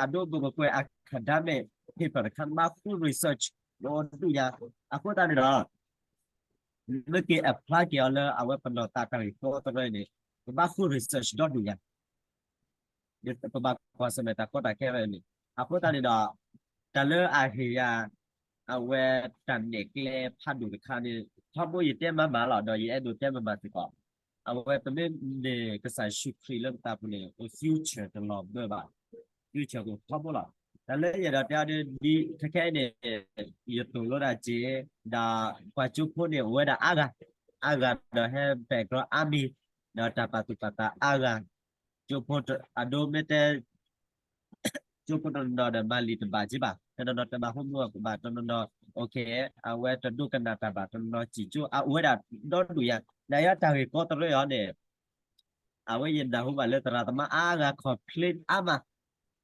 အဒိ ပကကွဲး academic paper တခါ ဘၣ်ဃု research ဒီဒူၣ်ညါ, အဃိသတးန့ၣ်ဒီး မ့ၢ်က့ၤ apply က့ၤအီၤလၢအဝဲပနီၢ်သးတၢ်ဂ့ၢ်ကီသရၢန့ၣ် ပဘၣ်ဃု research ဒီဒူၣ်ညါ ပဘၣ်ကွၢ်ဆၢၣ်မဲာ်တၢ်ကီတၢ်ခဲဖဲန့ၣ်, အဃိသတးန့ၣ်ဒီး တၢ်လၢအဟ့ၣ်ယၤ အဝဲတၢ်နဲၣ်ကျဲဖးဒိၣ်တခါန့ၣ် ထီဘိယတဲမၤမၤလီၤ ဒီးယအဲၣ်ဒိးတဲမၤမၤစ့ၢ်ကီး, အဝဲပမ့ၢ်န့ၢ်ကစၢ်ယ့ၣ်ၡူးခရံာ်လၢပသးပူၤန့ၣ် future တလီၤဘၢဘၣ်, future ကထီဘိလီၤ. တၢ်လၢယအဲၣ်ဒိးတဲအီၤဒ်ခဲခဲအံၤန့ၣ် ယသိၣ်လိဒၣ်က့ၤ ဒီးပှၤကၠိဖိန့ၣ် အိၣ်ဝဲဒၣ်အါဂၤ, အါဂၤဒီးဟဲ background အါမံၤ, ဒီးတၢ်ပာ်သူၣ်ပာ်သးအါဂၤ, ကၠိဖိအဒိမ့ၢ်တဲ ကၠိဖိတနီၤနီၤဒီးမၤလံာ်တဘၣ်က့ဘၣ်, တနီၤနီၤတမၤဟိမူအကဘၣ်, တနီၤနီၤ အဝဲတဒိကနၣ်တၢ်ဘၣ်, တနီၤနီၤစံၣ်ကၠိ အအိၣ်ဝဲဒၣ်ဒီဒူၣ်ညါ, နယါတၢ်ဂ့ၢ်ကီတရၢအီၤန့ၣ် အဝဲယနၢ်ဟူဘၣ်လၢသရၣ်သမါအါဂၤ complain အါမး,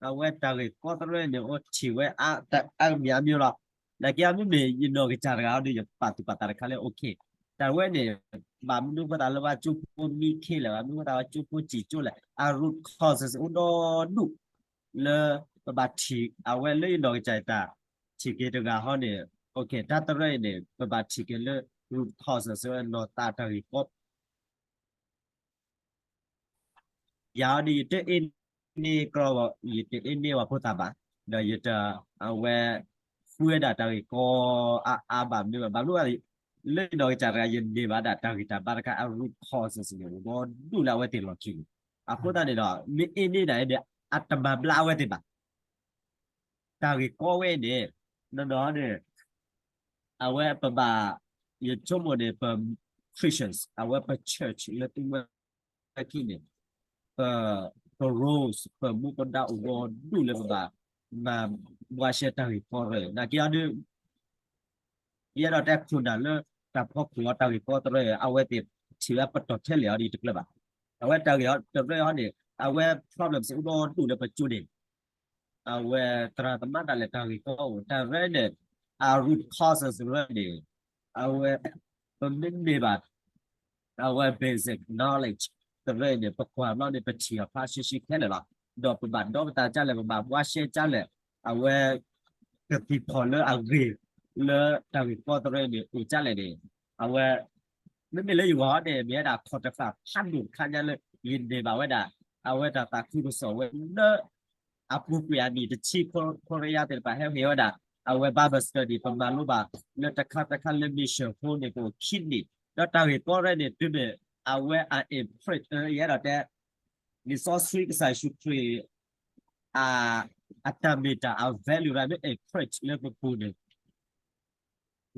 အဝဲတၢ်ဂ့ၢ်ကီတရၢန့ၣ် အိၣ်ထံၣ်ဝဲအါမံၤအါမံၤလီၤ. နာ်က့အမ့မ့ၢ်ယနီၢ်ကစၢ်တဂၤအီၤဒီး ယပာ်သူၣ်ပာ်သးတခါလၢ okay, တၢ်ဝဲန့ၣ် ဘၣ်မနုၤဃိသတးလၢဘၣ်ကၠိဖိမံခ့လဲၣ်, ဘၣ်မနုၤဃိသတးလၢကၠိဖိစံၣ်ကၠိလဲၣ်, အ root causes အိၣ်ဒီဒူၣ် လၢပဘၣ်ထံၣ်အဝဲလၢယနီၢ်ကစၢ်တၢ် ထံၣ်က့ၤတဂၤဟီန့ၣ်, okay, တၢ်တရၢအံၤန့ၣ် ပဘၣ်ထံၣ်က့ၤလၢ root causes ဝဲနီၢ်သးတၢ်ဂ့ၢ်ကီ ယၤအီၤဒီး ယတအ့န့ၢ်ကြီ, ယတအ့န့ၢ်ဝဲဖိသၣ်ဘၣ်, ဒီးယတ အဝဲ ဃုဝဲဒၣ်တၢ်ဂ့ၢ်ကီအါအါဘၣ်မနုၤဘၣ်, ဘၣ်မနုၤဘၣ်, လၢယနီၢ်ကစၢ်တဂၤ ယန့ၢ်ဘၣ်ဒၣ်တၢ်ဂံၢ်တၢ်ဘါတခါ အ root causes န့ၣ် အိၣ်ဒီဒူၣ်လၢအဝဲသ့ၣ်လီၢ်ခံန့ၣ်, အဃိသတးန့ၣ်ဒီး မ့ၢ်အ့န့ၢ်ဒၣ်အံၤဒီး အတမၤဘျါအဝဲသ့ၣ်ဘၣ် တၢ်ဂ့ၢ်ကီဝဲန့ၣ် နီၢ်နီၢ်န့ၣ် အဝဲပဘၣ် ယဆိကမိၣ်န့ၣ် ပ Christians အဝဲပ church လၢသုဝဲခံန့ၣ် ပ ပ roles ပမူပဒါအိၣ်ဒီဒူၣ်လၢပဘၣ် မၤဘှါရှဲတၢ်ဂ့ၢ်ကီတရၢ, နာ်က့အီၤဒီး ယအဲၣ်ဒိးတဲခိၣ်နၢ်လၢ တၢ်ဖီခိၣ်အီၤတၢ်ဂ့ၢ်ကီတရၢ အဝဲသ့ၣ်ထံၣ်ဝဲပတီၢ်ထဲလဲၣ်အီၤဒီးတကျၢၤဘၣ်, အဝဲတၢ်ဂ့ၢ်အီၤတရၢအီၤန့ၣ် အဝဲ problems အိၣ်ဒီဒူၣ်လၢပကၠိန့ၣ် အဝဲသရၣ်သမါဒၣ်လဲာ်တၢ်ဂ့ၢ်ကီအိၣ် တၢ်ရၢန့ၣ် အ root causes ရၢန့ၣ် အဝဲ ပမ့ၢ်န့ၢ်ဘၣ် အဝဲ basic knowledge တရၢန့ၣ် ပကွၢ်ဘျီန့ၣ် ပထံၣ်အီၤဖျါရှဲရှဲခဲလၢာ်လီၤ. ဒီးပဘၣ်ဒီပသးကၢ်လဲၣ် ပဘၣ်ဘှါရှဲကၢ်လဲၣ် အဝဲ ကသံၣ်ဖီၣ်လၢအဂ့ၢ် လၢတၢ်ဂ့ၢ်ကီတရၢန့ၣ် အိၣ်ကၢ်လဲၣ်န့ၣ် အဝဲ မ့မ့ၢ်လၢယဂီၢ်န့ၣ် မ့ၢ်ဝဲဒၣ်ခီၣ်တဃာ်ဖးဒိၣ်တခါညါလၢ ယန့ၢ်ဘၣ်ဝဲဒၣ် အဝဲတၢ်သးခုကစီၣ်ဝဲလၢ အပူၤကွံာ်အနံၣ်တဆံ ခိရံယါသ့ၣ်တဖၣ်ဟဲဟ့ၣ်ဝဲဒၣ် အဝဲ Bible study ပမၤလိဘၣ်လၢတခါတခါလၢ mission ဖိန့ၣ် ပအိၣ်ခံနံၣ် ဒီးတၢ်ဂ့ၢ်ကီတရၢန့ၣ် တုၤမ့ၢ်အဝဲအ imprint ယအဲၣ်ဒိးတဲ လံာ်စီဆှံကစၢ်ယ့ၣ်ၡူးခရံာ် အတၢ်မ့ၢ်တၢ်အ value မ့ၢ် encourage လၢပပူၤန့ၣ်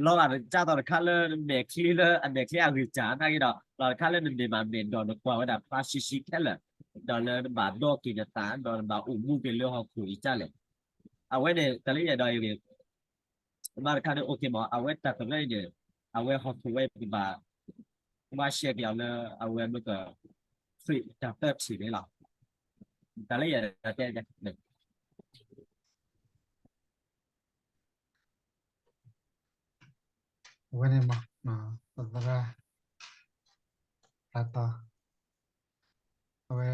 လီၤဂာ်ဒ်သိးတခါလၢနမဲာ်ချံလၢအမဲာ်ချံအဂ့ၢ်စၢ်နာ်က့ဒီး လီၤတခါလၢနန့ၢ်ဘၣ်မဲာ်ဒီးနကွၢ်ဝဲဒၣ်ဖျါရှံရှံခဲလၢာ်, ဒီးလၢနဘၣ်ဒီက့ၤနသး ဒီးနဘၣ်အိၣ်မူက့ၤလၢဟီၣ်ခိၣ်အံၤဒ်လဲၣ်. အဝဲန့ၣ် တၢ်လၢယအဲၣ်ဒိးအံၤန့ၣ် မ့ၢ်တခါန့ၣ် okay မ့ၢ် အဝဲတၢ်သရၢအံၤန့ၣ် အဝဲဟီၣ်ခိၣ်ဝဲပဘၣ် ကွၢ်ရှဲက့ၤအီၤလၢအဝဲမ့ၢ်က ခရံာ်တၢ်သၢထံၣ်န့ၣ်လီၤ. တၢ်လၢယအဲၣ်ဒိးတဲ အဝဲန့ၣ်မ့ၢ် ပသရၣ် တၢ်တီ အဝဲ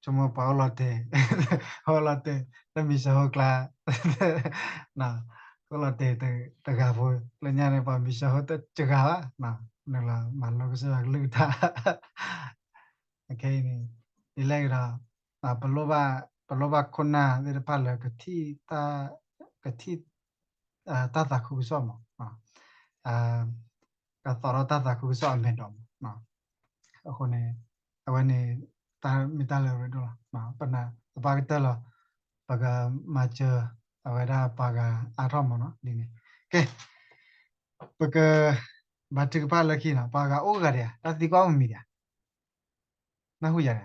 ဆိကမိၣ်ပှၤအိၣ်လီၤတဲာ် အိၣ်လီၤတဲာ် လၢမံၤစၢၤဟိကျါ အိၣ်လီၤတဲာ်တဂၤဖိ လၢညါန့ၣ် ပှၤမံၤစၢၤဟိတဂၤဘၣ် နလီၤမၤလိကစၢ်ယွၤကလုၢ်ကထါ ခဲအံၤန့ၣ် ဒ်လဲၣ်ဂ့ၤဒီး ပလိၣ်ဘၣ် ပလိၣ်ဘၣ်ခိၣ်နၢ်သ့ၣ်တဖၣ်လၢကထံၣ် ကထံၣ် တၢ်သးခုကစီၣ်မး ကသိးဒီးတၢ်သးခုကစီၣ်အမဲာ်ဒီးမး အဃိန့ၣ် အဝဲန့ၣ် တၢ်မ့ၢ်တၢ်လၢအရ့ဒိၣ်လီၤ. ပနာ်သပှၢ်ကတၢၢ်လီၤ ပကမၤစၢၤ အဝဲဒၣ်ပှၤဂၤအါထီၣ်မးနီၤ ဒ်န့ၣ် ကဲ ပက ဘါထုကဖၣ်လၢခံနီၤ ပှၤဂၤအိၣ်ဂၤဒံးဧါ တၢ်သံကွၢ်အိၣ်မံၤဒံးဧါ နၢ်ဟူယၤဒံးဧါ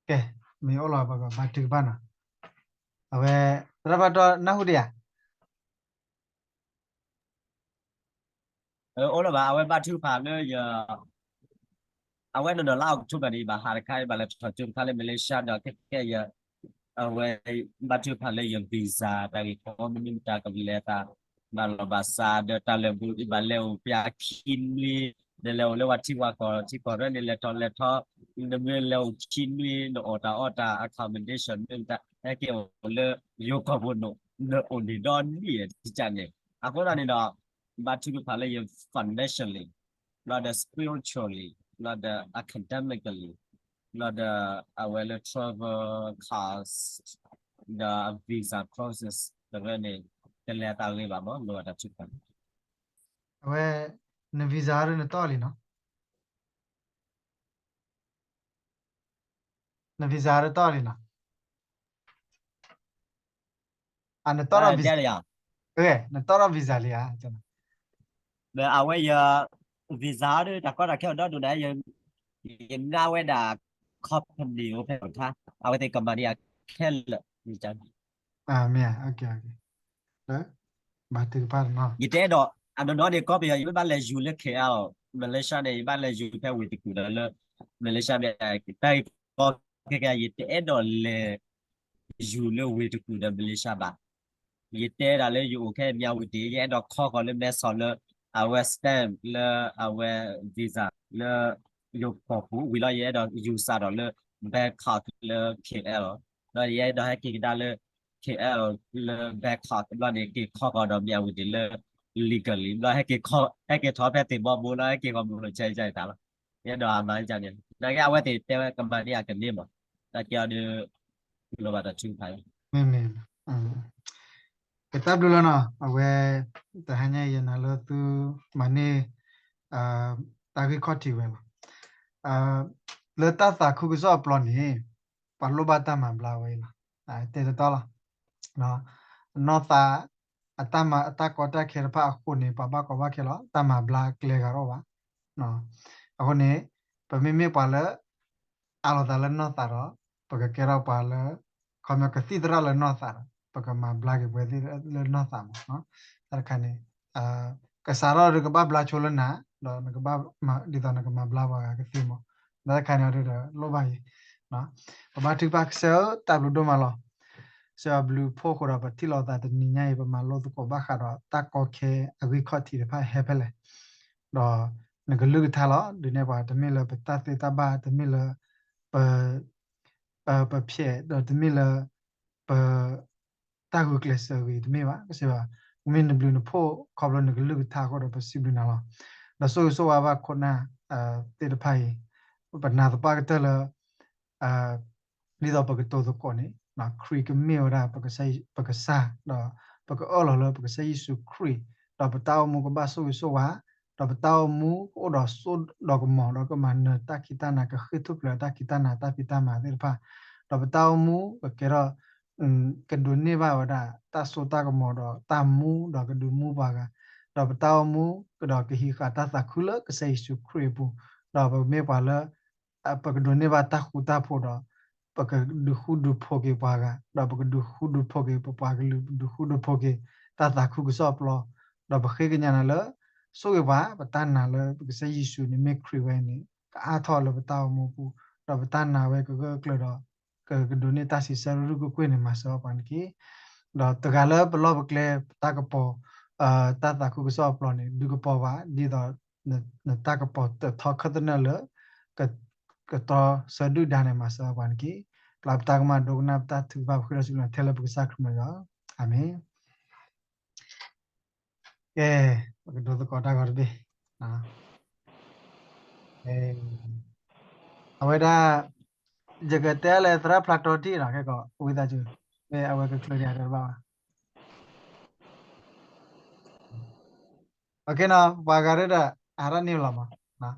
ကဲ မ့ၢ်အိၣ်လီၤ ပကဘါထုကဖၣ်နီၤ အဝဲ သရၣ်ဘၣ်တီၢ်နၢ်ဟူဒံးဧါ အိၣ်လၢၤဘၣ် အဝဲဘါထုကဖၣ်လၢယ အဝဲနီၢ်နီၢ်လါအီးကထိဘၢၣ်န့ၣ် ယဘၣ်ဟးတခါ ယဘၣ်လဲၤထီၣ်ကၠိတခါလၢ Malaysia ဒီးခဲကဲယ အဝဲ ဘါထုကဖၣ်လၢယ visa တၢ်ဂ့ၢ်ကီမနုၤမတၤကလဲၤသး ဘၣ်လီၤဘၣ်စးဒီးတၢ်လၢာ်ဘူၣ် ယဘၣ်လဲၤအိၣ်ပှဲၤခံနွံ နလဲၤအိၣ်လၢဝဲထံဝဲကီၢ် ထံကီၢ်ရဲၣ် နလဲၤထီၣ်လဲၤထီ နမ့ၢ်လဲၤအိၣ်ခံနွံ နအီၣ်တၢ်အီတၢ် accommodation မနုၤမတၤ ဟဲက့ၤအိၣ်လၢယိၤကီၢ်ပူၤန့ၣ် နအိၣ်န့ၢ်ဒီနံၣ်တကန့ၣ် အဃိသတးန့ၣ်ဒီး ဘါထုကဖၣ်လၢယ financially လီၤဒီး spiritually လီၤဒီး academically လီၤဒီး အဝဲလၢ travel cost ဒီး visa process တဖၣ်န့ၣ် တလဲၤသးဂ့ၤဘၣ်မး လိၣ်ဘၣ်တၢ်ထုကဖၣ် အဝဲ န visa ဒ်နတီၢ်လံနီၤ န visa ဒ်တီၢ်လံနီၤ အ နတီၢ်ထီၣ် visa နတီၢ်ထီၣ် visa လံဧါ အဝဲယ visa ဒ်တၢ်ကီတၢ်ခဲအိၣ်ဒီဒူၣ်န့ၣ် ယငါဝဲဒၣ် company အိၣ်ဖဲပထါ အဝဲသ့ၣ်ကမၤန့ၢ်အခဲလၢာ် မ့ၢ်ဧါ ဘါထုကဖၣ်နီၤ ယတအဲၣ်ဒိး အနီၢ်နီၢ်န့ၣ် ကီပယီၤ ယမ့ၢ်ဘၣ်လဲၤယူၤလၢ K L Malaysia န့ၣ် ယဘၣ်လဲၤယူၤဖဲဝ့ၢ်တကူၣ်ဒီးလၢ Malaysia မ့ၢ် တၢ်ဂ့ၢ်ကီခဲကဲ ယတအဲၣ်ဒိးလဲၤ ယူၤလၢဝ့ၢ်တကူၣ်ဒီး Malaysia ဘၣ်. ယတဲဒၣ်လၢယအိၣ်ခဲအံၤ မၠးဝတံၣ် ယအဲၣ်ဒိးခီဃီၤလၢမဲဆီးလၢ အဝဲ stamp လၢအဝဲ visa လၢယိၤကီၢ်ပူၤဝံၤလီၤ ယအဲၣ်ဒိးယူၤစးထီၣ်လၢ Bangkok လၢ K L လီၤ. ဒီးယအဲၣ်ဒိးဟဲက့ၤကဒါလၢ K L လၢ Bangkok တဘျီန့ၣ် က့ၤခီဃီၤဒီးမၠးဝတံၣ်လၢ legally ဘျီ ဟဲက့ၤထီၣ်ဖဲသ့ၣ်ဘီဘိလီၤ ဟဲက့ၤဃီၤမုၢ်လိာ်ဆဲးကဒါအံၤတၢ်လီၤ. ယအဲၣ်ဒိးအမၤန့ၣ် နာ်က့အဝဲသ့ၣ်တဲဝဲကမၤန့ၢ်အကန့ၢ်မး တၢ်ကဲအီၤဒီး လိၣ်ဘၣ်တၢ်ထုကဖၣ် မ့မ့ၢ် ကတၢ်ဘျုးလီၤနီၤ အဝဲ တဟါညါအံၤယနာ်လၢသုမၤန့ၢ် တၢ်ဂ့ၢ်ခီၣ်ထံးဝဲလီၤ. လၢတၢ်သးခုကစီၣ်အပျီန့ၣ် ပှၤလိၣ်ဘၣ်တၢ်မၤဘျါဝဲအံၤလီၤ. တဲတတီလီၤ. နီၢ်သး အတၢ်မၤ အတၢ်ကီတၢ်ခဲတဖၣ်အဃိန့ၣ် ပှၤဘၣ်ကီဘၣ်ခဲလီၤ. တၢ်မၤဘျါကျဲဂၤထီၣ်ဘၣ်. အဃိန့ၣ် ပမ့မ့ၢ်ပှၤလၢ အးလီၤသးလၢနီၢ်သးဒီး ပကကဲထီၣ်ပှၤလၢ ခီပညီကသံၣ်သရၣ်လၢနီၢ်သးဒီး ပကမၤဘျါက့ၤပှၤသ့ၣ်လၢနီၢ်သးမး. တၢ်တခါန့ၣ် ကစးထီၣ်ဒီးကဘၣ်ဘျါဆိလၢနၤ ဒီးနကဘၣ် ဒ်သိးနကမၤဘျါပှၤဂၤကသ့မး. တၢ်တခါန့ၣ်အီၤဒီး လိၣ်ဘၣ်အံၤ ပဘါထုကဖၣ် ကစၢ်ဧၢ တၢ်ဘျုးဒိၣ်မးလီၤ. ကစၢ်ယွၤဘျုးဖှိၣ်အဃိဒီး ပထံၣ်လိာ်သးတနံၤညါအံၤ ပမၤလိသကိးဘၣ်ဃးဒီးတၢ်ကီခဲအဂ့ၢ်ခီၣ်ထံးတဖၣ် ဟဲဖဲလဲၣ် ဒီးနကလုၢ်ကထါလီၤ. ဒုးနဲၣ်ပှၤ တမ့ၢ်လၢပတၢ်သ့တၢ်ဘၣ် တမ့ၢ်လၢ ပ ပဖျဲး ဒီးတမ့ၢ်လၢ ပ တၢ်ဂုာ်ကျဲးစၢးဂ့ၤတမ့ၢ်ဘၣ် ကစၢ်ယွၤ မ့ၢ်နဘျုးနဖှိၣ်ခီဖျိနကလုၢ်ကထါအဃိဒီး ပစံးဘျုးနၤလီၤ. ဒီးဆိၣ်ဂ့ၤဆိၣ်ဝါဘၣ်ခိၣ်နၢ်သ့ၣ်တဖၣ်အံၤ ပနာ်သပှၢ်ကတၢၢ်လၢ ဒ်သိးပကတိၤသကိးန့ၣ် ခရံာ်ကမ့ၢ်ဝဲဒၣ် ပကစၢ် ဒီးပကအၢၣ်လီၤလၢပကစၢ်ယ့ၣ်ၡူးခရံာ် ဒီးပတၢ်အိၣ်မူကဘၣ်ဆိၣ်ဂ့ၤဆိၣ်ဝါ ဒီးပတၢ်အိၣ်မူကအိၣ်ဒီးစိဒီးကမီၤ ဒီးကမၤနၢၤတၢ်ခံးတၢ်နၤ ကဃ့ၢ်ထူၣ်ဖျဲးတၢ်ခံးတၢ်နၤ တၢ်ဖံးတၢ်မၤသ့ၣ်တဖၣ်, ဒီးပတၢ်အိၣ်မူကကဲထီၣ် ကဒိးန့ၢ်ဘၣ်ဝဲဒၣ် တၢ်စိတၢ်ကမီၤဒီးတၢ်မူ ဒီးကဒုးမူပှၤဂၤ, ဒီးပတၢ်အိၣ်မူကဒီးကဟံးဃာ်တၢ်သးခုလၢကစၢ်ယ့ၣ်ၡူးခရံာ်အပူၤ, ဒီးပမ့ၢ်ပှၤလၢ ပကဒိးန့ၢ်ဘၣ်တၢ်ဃူတၢ်ဖိးဒီး ပကဒုးဃူဒုးဖိးက့ၤပှၤဂၤ, ဒီးပကဒုးဃူဒုးဖိးက့ၤပပှၤကလုာ် ပဒုးဃူဒုးဖိးက့ၤတၢ်သးခုကစီၣ်အပျီ, ဒီးပဃ့ကညးနၤလၢ ဆိၣ်ဂ့ၤပှၤ ပတၢ်နာ်လၢပကစၢ်ယ့ၣ်ၡူးန့ၣ်မ့ၢ်ခရံာ်ဝဲန့ၣ် ကအါထီၣ်လၢပတၢ်အိၣ်မူပူၤ, ဒီးပတၢ်နာ်ဝဲကဂၢၢ်ကျၢၤဒီး ကကဒိးန့ၢ်တၢ်စံးဆၢရုၢ်ရုၢ်ကွ့ၢ်ကွ့ၢ်န့ၣ် မၤစၢၤပှၤန့ၣ်တက့ၢ်. ဒီးတဂၤလၢပလီၢ်ပကျဲ ပတၢ်ကပီၤ တၢ်သးခုကစီၣ်အပျီန့ၣ် ဒုးကပီၤဘၣ် ဒ်သိး နတၢ်ကပီၤတထီခၢၣ်သနၢၣ်လၢ ကတီဆၢဒုၣ်ဒါန့ၣ် မၤစၢၤပှၤန့ၣ်တက့ၢ်. ပျၢ်ပတၢ်ကမၣ် ဒိကနၣ်ပတၢ်ထုကဖၣ် ပဃ့ဒီးစူၢ်က့ၤနာ်ထဲလၢပကစၢ်ခရံာ်မံၤလီၤ. အၤမ့ၣ်. ကဲ, ပကဒိးသကိးတၢ်ဂီၤတဘ့ၣ်. အဝဲဒၣ် ယကတဲလၢသရၣ်ဖျါတီထံၣ်နီၤ ခဲကီး ဝံသးစူၤ မ့ၢ်အဝဲကချုးန့ၢ်တဘၣ်ဘၣ်. အကဲနီၤ ပှၤဂၤရဲၣ်ဒီး အဟးထီၣ်န့ၢ်လီၤမး. ဘၣ်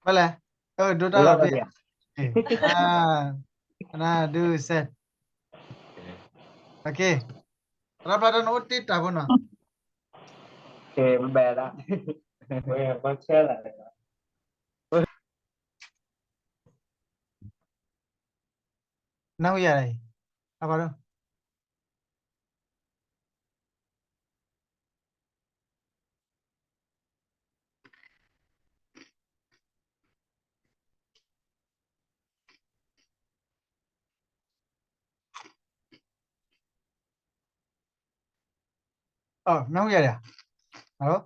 လဲၣ်, ဒိတၢ်လီၤတဘ့ၣ်, နဒုးစဲ, သရၣ်ဖျါတီ နအိၣ်တ့ၢ်တၢ်ဖိနီၤ. နၢ်ဟူယၤအံၤ, အဘၣ်ဒိ နၢ်ဟူယၤဧါ.